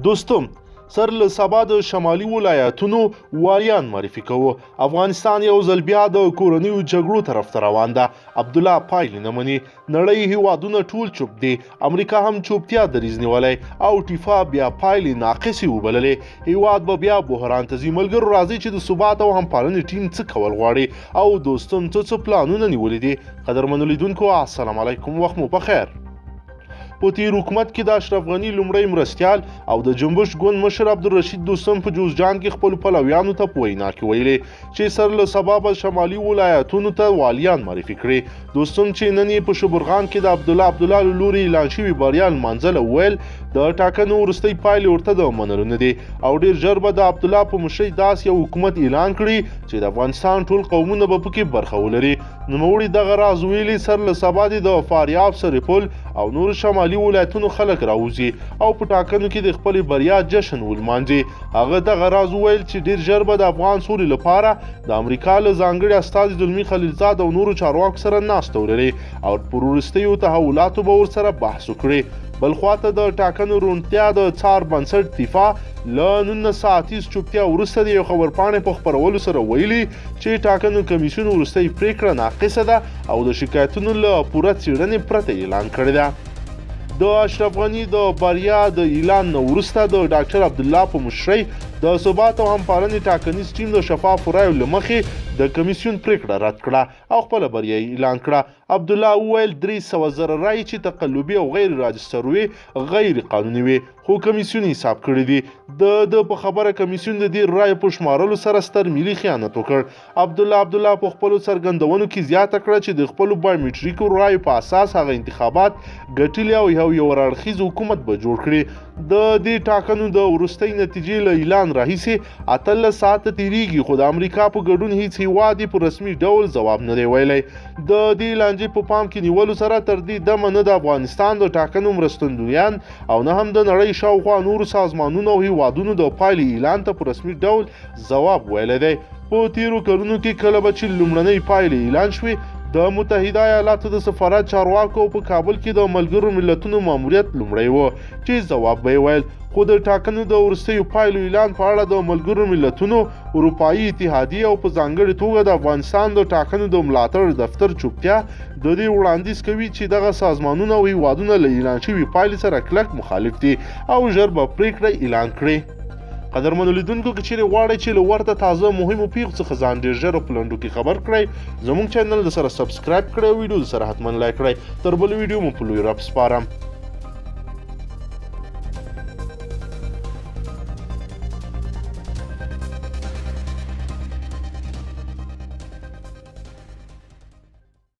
دوستم سر له سبا د شمالي ولایتونو والیان معرفي کوو. افغانستان یو ځل بیا د کورنیو جګړو طرف ته روان ده. عبدالله پایلې نه مني. نړۍ هیوادونه ټول چوپ دي. امریکا هم چوپتیا دریځ نیولی او ټیفا بیا پایلې ناقصې وبللې. هیواد به بیا بحران ته ځي. ملګرو راځئ چې د ثبات او همپالنې ټیم څه کول غواړي او دوستم څه څه پلانونه نیولي دي. قدرمنو لیدونکو السلام علیکم، وخت مو په خیر. په تیر حکومت کې د اشرف غني لومړی مرستیال او د جنبش ګوند مشر عبدالرشید دوستم په جوزجان کې خپلو پلویانو ته په وینا کې ویلي چې سر له سبا به شمالي ولایتونو ته والیان معرفي کړي. دوستم چې نن یې په شبرغان کې د عبدالله عبدالله له لوري اعلان شوي بریا لمانځله وویل د ټاکنو وروستۍ پایلې ورته د منلو نه دي او ډېر ژر به د عبدالله په مشرۍ داسې یو حکومت اعلان کړي چې د افغانستان ټول قومونه به پکې برخه ولري. نوموړي دغه راز ویلي سر له سبا دې د فاریاب، سرپل او نورو شمالي ولایتونو خلک راوځي او په ټاکنو کې د خپلې بریا جشن ولمانځي. هغه دغه راز وویل چې ډېر ژر به د افغان سولې لپاره د امریکا له ځانګړي استازي زلمي خلیلزاد او نورو چارواکو سره ناسته ولري او پر وروستیو تحولاتو به ورسره بحث وکړي. بلخوا ته د ټاکنو روڼتیا د څار بنسټ تیفا له 19 ساعتیز چوپتیا وروسته د یو خبرپاڼې په خپرولو سره ویلي چې ټاکنو کمیسیون وروستۍ پرېکړه ناقصه ده او د شکایتونو له پوره څېړنې پرته اعلان کړې ده. د اشرف غني د بریا د اعلان نه وروسته د ډاکټر عبدالله په مشرۍ د ثبات او همپالنې ټاکنیز ټیم د شفافو رایو له مخې د کمیسیون پرېکړه رد کړه او خپله بریا یې اعلان کړه. عبدالله وویل 300,000 رایې چې تقلبي او غیر راجستر وې غیر قانوني وې، خو کمیسیون حساب کړي دي. د ده په خبره کمیسیون د دې رایو په شمارلو سره ستر ملي خیانت وکړ. عبدالله عبدالله په خپلو څرګندونو کې زیاته کړه چې د خپلو بایومټریکو رایو په اساس هغه انتخابات ګټلي او یو هراړخیز حکومت به جوړ کړي. د دې ټاکنو د وروستۍ نتیجې له اعلان راهیسې 18 ساعته تیریږي، خو د امریکا په ګډون هیڅ هیواد یې په رسمي ډول ځواب نه دی ویلی. د دې لانجې په پام کې نیولو سره تر دې دمه نه د افغانستان د ټاکنو مرستندویان او نه هم د نړۍ شاوخوا نورو سازمانونو او هیوادونو د پایلې اعلان ته په رسمي ډول ځواب ویلی دی. په تیرو کلونو کې کله به چې لومړنۍ پایلې اعلان شوې، د متحده ایالاتو د سفارت چارواکو په کابل کې د ملګرو ملتونو ماموریت لومړی و چې ځواب به یې ویل، خو د ټاکنو د وروستیو پایلو اعلان په اړه د ملګرو ملتونو، اروپایي اتحادیې او په ځانګړې توګه د افغانستان د ټاکنو د ملاتړ دفتر چوپتیا د دې وړاندیز کوي چې دغه سازمانونه او هیوادونه له اعلان شوي پایلې سره کلک مخالف دي او ژر به پرېکړه اعلان کړي. قدرمنو لیدونکو که چیرې غواړئ چې له ورته تازه مهمو پیښو څخه ځان ډېر ژر او په لنډو کې خبر کړئ، زموږ چینل د سره subscribe کړئ او ویډیو د سره حتما like کړئ. تر بلې ویډیو مو په لوی رب سپارم.